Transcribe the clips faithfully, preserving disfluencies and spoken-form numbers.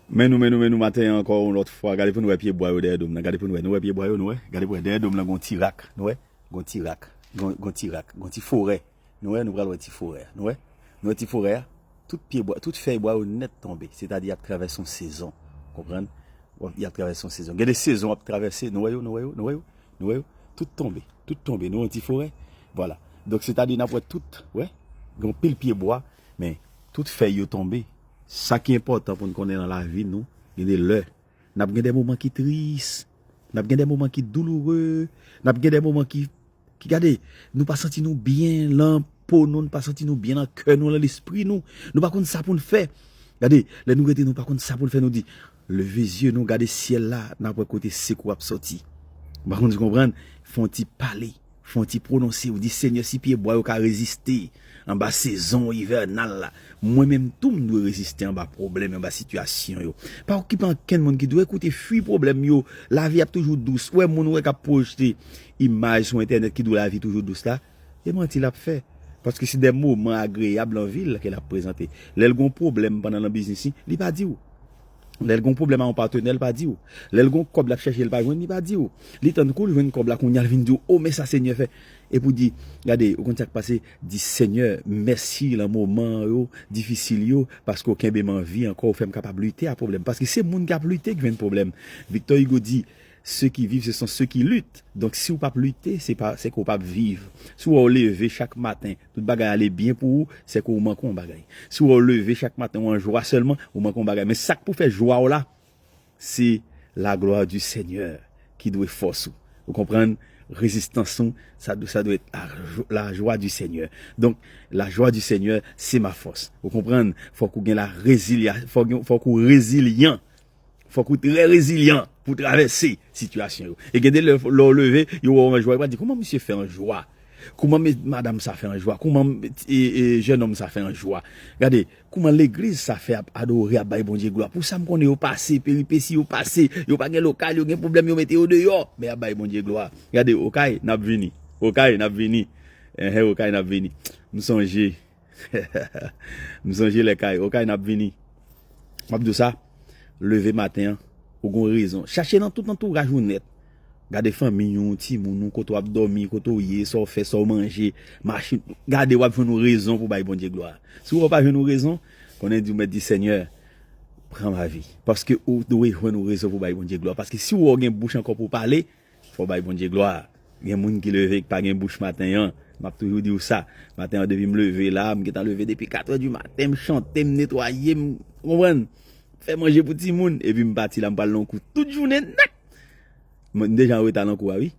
Men nou, men nou, men nou, maten an ankò yon lòt fwa. Gade pou nou wè pye bwa yo dèyè do m nan. Gade pou nou wè. Nou wè pye bwa yo, nou wè. Gade pou nou wè. Dèyè do m nan, gon ti rak. Nou wè? Gon ti rak. Gon, gon ti rak. Gon ti forè. Nou wè, nou pral wè ti forè a. Nou wè? Nou wè ti forè a? Tout pye bwa, tout fèy bwa yo nèt tonbe. Sètadi, y ap travèse yon sezon. Konprann? Y ap travèse yon sezon. Gen de sezon w ap travèse. Nou wè yo, nou wè yo, nou wè yo, nou wè yo. Tout tonbe. Tout tonbe. Nou wè yon ti forè. Vwala. Donk, sètadi, n ap wè tout, wè, gen yon pil pye bwa, men tout fèy yo tonbe. Sa ki enpòtan pou n konnen nan lavi nou, gen de lè, n ap gen de moman ki tris, n ap gen de moman ki douloure, n ap gen de moman ki, ki, gade, nou pa santi nou byen lan po nou, nou pa santi nou byen lan kè nou, lan lespri nou. Nou pa konn sa pou n fè. Gade, lè nou rete, nou pa konn sa pou n fè, nou di, leve zye nou, gade syèl la, n ap wè kote sekou ap sòti. M pa konn si w konprann, fè yon ti pale. Fè yon ti pwononse, ou di, Senyè, si pye bwa yo ka reziste anba sezon ivènal la, mwen menm tou m dwe reziste anba pwoblèm, anba sitiyasyon yo. Pa okipe ankenn moun ki dwe koute fwi pwoblèm yo. Lavi ap toujou dous. Ou wè moun ou wè k ap pwojte imaj sou entènèt ki di w lavi toujou dous la, e manti l ap fè. Paske se de moman agreyab nan vi l ke l ap prezante. Lè l gen yon pwoblèm pandan l nan biznis li, li pa di w. Lè l gen yon pwoblèm a yon patnè, l pa di w. Lè l gen yon kòb l ap chèche, l pa jwenn, li pa di w. Li tann kou l jwenn kòb la, kounye a l vin di w, o, men sa Senyè fè. Epi w di, gade, ou konn sa k pase, di, Senyè, mèsi nan moman yo, difisil yo, paske w kenbe m an vi ankò, ou fè m kapab lite a pwoblèm. Paske se moun k ap lite ki jwenn pwoblèm. Victor Hugo di, ceux qui vivent, ce sont ceux qui luttent. Donk, si w p ap lite, se pa, se ke w p ap viv. Si w wè w leve chak maten, tout bagay ale byen pou ou, se ke w manke yon bagay. Si w wè w leve chak maten, w an jwa sèlman, ou manke yon bagay. Men sa k pou fè jwa w la, se la gloire du Seigneur ki dwe fòs ou. Ou konprann? Rezistans ou, sa, dwe- sa dwe être la jo- la joie du Seigneur. Donk, la joie du Seigneur, c'est ma force. Ou konprann? Fòk ou gen la rezilya, fòk, fòk ou rezilyan. Fòk ou trè rezilyan pou travèse sitiyasyon yo. E gen de lè, lè w leve, yo wè w an jwa, yo pral di, kòman misye fè an jwa? Kòman me- madanm sa fè an jwa? Kòman e, e, jennonm sa fè an jwa? Gade, kòman legliz sa fè ap adore, ap bay Bondye glwa? Pou sa m konnen yo pase, peripesi yo pase, yo pa gen lokal, yo gen pwoblèm, yo mete yo deyò, men y ap bay Bondye glwa. Gade, Okay, n ap vini. Okay, n ap vini. Enhen, Okay, n ap vini. M sonje. M sonje lè kay, Okay, n ap vini. M ap di w sa, leve maten an, ou gon rezon. Chache nan tout antouraj ou nèt. Gade fanmi ou, timoun ou, kote w ap dòmi, kote w ye, sa w fè, sa w manje, machin. Gade, w ap jwenn yon rezon pou bay Bondye glwa. Si w pa jwenn yon rezon, konnen di w mèt di, Senyè, pran ma vi. Paske ou dwe jwenn yon rezon pou bay Bondye glwa. Paske si w gen bouch ankò pou pale, fò w bay Bondye glwa. Gen moun ki leve ki pa gen bouch maten an. M ap toujou di w sa. Maten an, depi m leve la, m gentan leve depi katrè di maten, m chante, m netwaye, m, konprann? Fè manje pou timoun. Epi m pati la, m pral nan kou tout jounen nèt. Mwen, m deja an reta nan kou a, wi.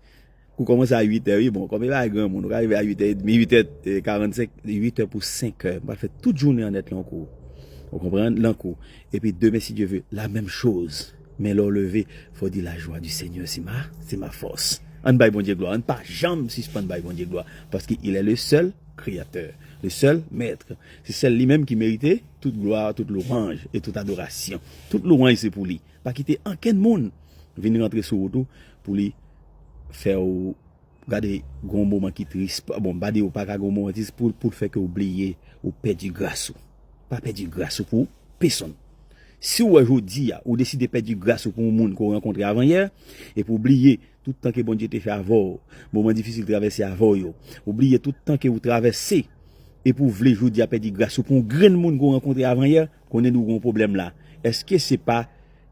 Kou kòmanse a uit è, wi. Bon, kòm e pa granmoun, ou ka rive a uit è edmi, uit è, e, karannsenk, uit è pou senk è. M pral fè tout jounen an nèt lan kou. Ou konprann? Lan kou. Epi demen, si Dye ve, la menm choz. Men lè w leve, fò w di, la joie du Seigneur, c'est ma, c'est ma force. Ann bay Bondye glwa. Ann pa janm sispann bay Bondye glwa. Paske il est le seul créateur, le seul maître. Se sèl li menm ki merite tout glwa, tout lwanj e tout adorasyon. Tout lwanj se pou li. Pa kite ankenn moun vin rantre sou wout ou pou li fè w gade gon moman ki tris. Bon, m pa di w pa ka gon moman tris pou, pou l fè ke w bliye ou pèdi gras ou. Pa pèdi gras ou pou pèsonn. Si w wè jodi a, ou deside pèdi gras ou pou yon moun ke w rankontre avanyè, epi w bliye tout tan ke Bondye te fè avè w, moman difisil travèse avè w yo, ou bliye tout tan ke w travèse, epi w vle jodi a pèdi gras ou pou yon grenn moun ke w rankontre avanyè, konnen di w gen yon pwoblèm la. Èske se pa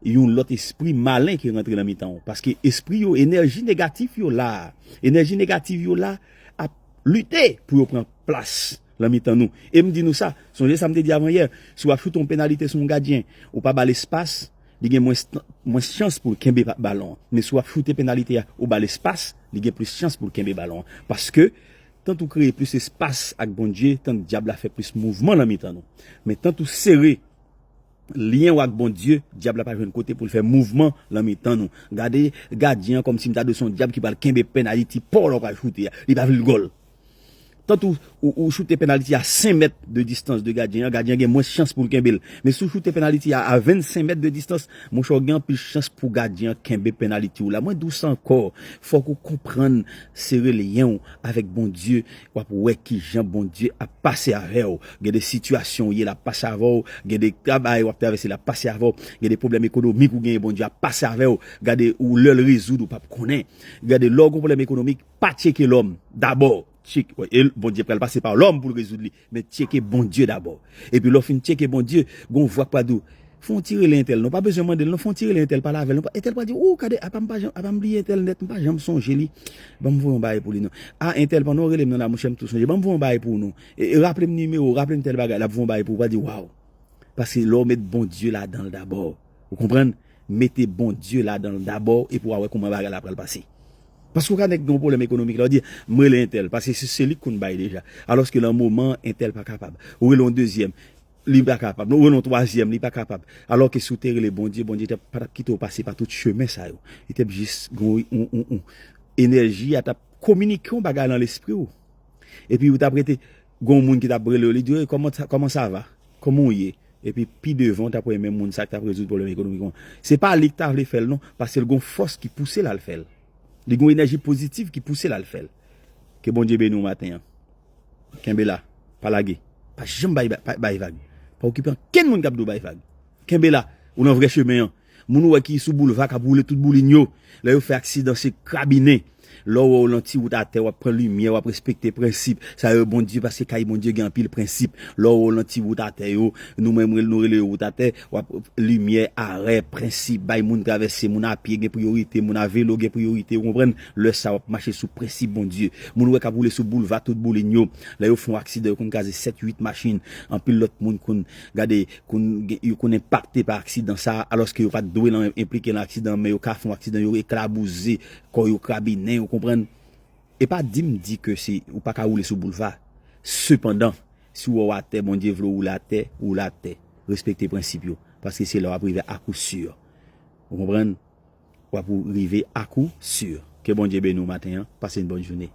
yon lòt espri malen ki rantre nan mitan w? Paske espri yo, enèji negatif yo la. Enèji negatif yo la ap lite pou yo pran plas nan mitan nou. E m di nou sa, sonje sa m te di avanyè, si w ap choute yon penalite sou yon gadyen, ou pa ba l espas, li gen mwens, mwens chans pou l kenbe pa- balon an. Men si w ap choute penalite a, ou ba l espas, li gen plis chans pou l kenbe balon an. Paske, tant ou kreye plis espas ak Bondye, tant dyab la fè plis mouvman nan mitan nou. Men tant ou sere lyen w ak Bondye, dyab la pa jwenn kote pou l fè mouvman nan mitan nou. Gade gadyen an kòmsi m ta di w se yon dyab ki pral kenbe pennaliti pa w la w pral choute a. Li pa vle l gòl. Tankou ou, ou choute penaliti a senk mèt de distans de gadyen an, gadyen an gen mwens chans pou l kenbe l. Men si w choute penaliti a a vennsenk mèt de distans, monchè, w gen anpil chans pou gadyen an kenbe penaliti w la. Mwen di w sa ankò, fòk ou konprann sere lyen w avèk Bondye, w ap wè kijan Bondye ap pase avè w. Gen de sitiyasyon w ye, l ap pase avè w. Gen de travay w ap travèse, l ap pase avè w. Gen de pwoblèm ekonomik ou genyen, Bondye ap pase avè w. Gade, ou lè l rezoud, ou p ap konnen. Gade, lè w gen pwoblèm ekonomik, pa tcheke lòm dabò. Tcheke, e, Bondye pral pase pa lòm pou l rezoud li. Men tcheke Bondye dabò. Epi lè w fin tcheke Bondye, gon vwa k pral di w, fè yon ti rele entèl non, pa bezwen mande l non, fè yon ti rele entèl, pale avè l non. Entèl pral di, ou, gade, apa m pa janm, apa m bliye entèl nèt, m pa janm sonje li. Ban m voye yon bagay pou li non. A, entèl, pandan w rele m nan la, monchè, m tou sonje. Ban m voye yon bagay pou ou non. E, e, raple m nimewo, raple m tèl bagay, l ap voye yon bagay pou ou, pral di, waw. Paske lè w met Bondye ladan l dabò, ou konprann? Mete Bondye ladan l dabò, epi w a wè kòman bagay la pral pase. Paske w ka nèk gen yon pwoblèm ekonomik la, w di, m rele entèl, paske se, se li k konn bay deja. Alòske nan moman an, entèl pa kapab. Ou rele yon dezyèm, li pa kapab. Ou rele yon twazyèm, li pa kapab. Alòske si w te rele Bondye, Bondye t ap, pa t ap kite w pase pa tout chemen sa yo. Li t ap jis gen yon, yon, yon, yon enèji a t ap kominike yon bagay nan lespri w. Epi ou t ap rete, gen yon moun ki t ap rele w, li di, "Ey, kòman sa, kòman sa va? Kòman w ye?" Epi pi devan, w t ap wè menm moun sa k t ap rezoud pwoblèm ekonomik ou an. Se pa li k ta vle fè l non, paske l gen yon fòs ki pouse l al fè l. Li gen yon enèji pozitiv ki pouse l al fè l. Ke Bondye beni w maten an. Kenbe la. Pa lage. Pa janm bay, bay, bay vag. Pa okipe ankenn moun k ap di w bay vag. Kenbe la. Ou nan vrè chemen an. Moun ou wè ki sou boulva k ap woule tout boulin yo. Lè yo fè aksidan, se krabinen. Lè w wè w lan ti wout atè, w ap pran limyè, w ap respekte prensip. Sa yo Bondye, paske kay Bondye gen anpil prensip. Lè w wè w lan ti wout atè yo, nou menm nou rele yo wout atè, w ap limyè, arè, prensip, bay moun travèse, moun a pye gen priyorite, moun a velo gen priyorite, ou konprann? Lè sa w ap mache sou prensip Bondye. Moun ou wè k ap woule sou boulva tout boulin yo, lè yo fè yon aksidan, yo konn kraze sèt, uit machin, anpil lòt moun konn, gade, konn, yo konn enpakte pa aksidan sa, alòske yo pa t dwe lan, enplike lan aksidan, men yo ka fè yon aksidan, yo eklabouze, kò yo krabinen, ou konprann? E pa di m di ke se, ou pa ka woule sou boulva. Sepandan, si w wè w atè, Bondye vle w woule atè, woule atè. Respekte prensip yo, paske se la w ap rive akousir. Ou konprann? W ap rive akousir. Ke Bondye beni w maten an. Pase yon bòn jounen.